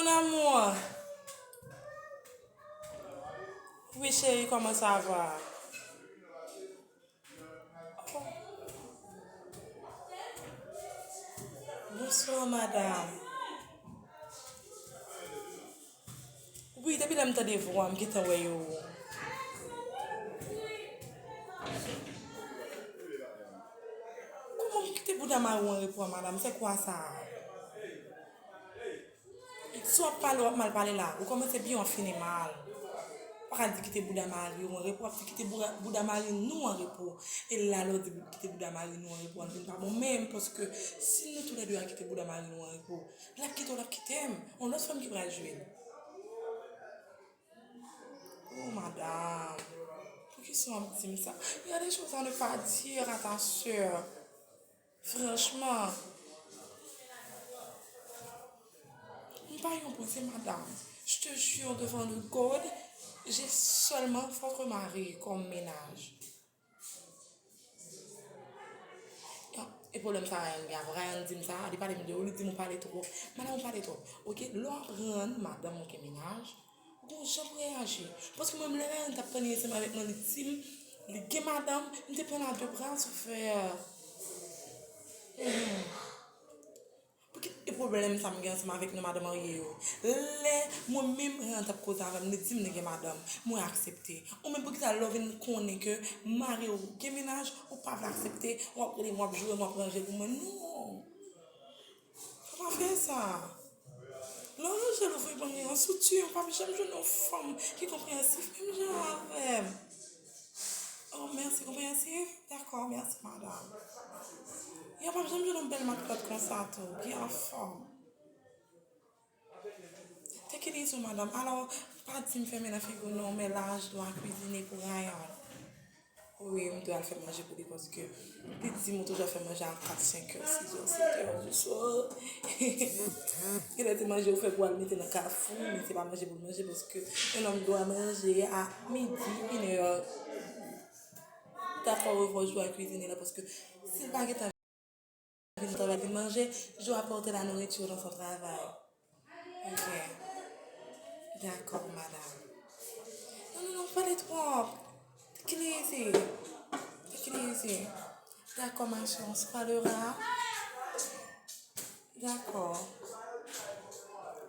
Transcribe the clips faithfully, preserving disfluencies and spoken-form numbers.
Mon amour. Oui, chérie, comment ça va? Oh. Bonsoir, madame. Wi, depi lè m tande vwa, m gentan wè yo. Kòman m kite bouda mari w an repo a, madame? C'est quoi ça? Si w ap pale, w ap mal pale la. Ou kòmanse byen, w ap fini mal. Pa ka di kite bouda mari w an repo, w ap di kite bouda, bouda mari nou an repo. E la, lè w di kite bouda mari nou an repo, an vin pa bon menm, paske si nou toulède a kite bouda mari nou an repo, l ap kite w, l ap kite m. On lòt fanm ki pral jwe l. Oh, madame, poukisa w ap di m sa? Il y a des choses à ne pas dire à ta sœur. Franchement, m pa yon poze, madame. Je te jure devant le God, j'ai seulement votre mari comme ménage. E pwoblèm sa Ryan gen avè w? Ryan di m sa, li pale m de ou, li di m ou pale twòp. Madame, ou pale twòp. Oke, lè w aprann madanm ou gen mennaj, ou gon jan pou reyaji. Paske mwen menm, lè Ryan t ap tanni ansanm avèk mwen, li di m li gen madanm, m te pran l a de bra, sou fè. Hmm. Poukisa e pwoblèm sa m gen ansanm avèk nou madanm marye yo? Lè mwen menm Ryan t ap koze avè m, li di m li gen madanm, mwen aksepte. Ou menm, poukisa lè w vin konnen ke mari w gen mennaj, ou pa vle aksepte, w ap rele m, w ap joure m, w ap ranje pou mwen? Non! Fò pa fè sa. Lè w ranje louvri ban mwen an soutyen, ou p ap janm jwenn yon fanm ki konpreyansif menm jan avè m. Oh, mèsi, konpreyansif? Dakò, mèsi, madam. Yo p ap janm jwenn yon bèl matlòt konsa tou, byen anfòm. Take it easy, madam. Alò, pa di m fèmen nan figi w non, men la, je dois cuisiner pour Ryan. Wi, m dwe al fè manje pou li, paske li di m ou toujou ap fè manje a kat, senk è, sis è, sèt è du soir. Genlè se manje ou fè pou al mete nan kafou, men se pa manje pou l manje, paske un homme doit manger à midi, une heure. Dakò, wi, fò jou a kwizine la, paske si l pa gentan vin travay vin manje, je dois apporter la nourriture dans son travail. Ok. Dakò, madam. Non, non, non, pale twòp. Take it easy. Take it easy. Dakò, ma chère, on se parlera. Dakò.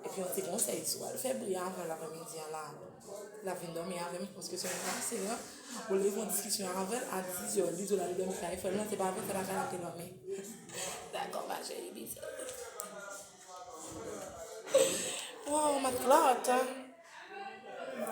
Epi yon ti konsèy, si w al fè bri avan l aprèmidi an la, l ap vin dòmi avè m, paske se yon maseran. Ou leve yon diskisyon avè l a diz è, diz è l al dòmi kay frè l lan, se pa vre, se lakay l ap te dòmi. Dakò, ma chérie, bisous. Wow, matlòt, hein?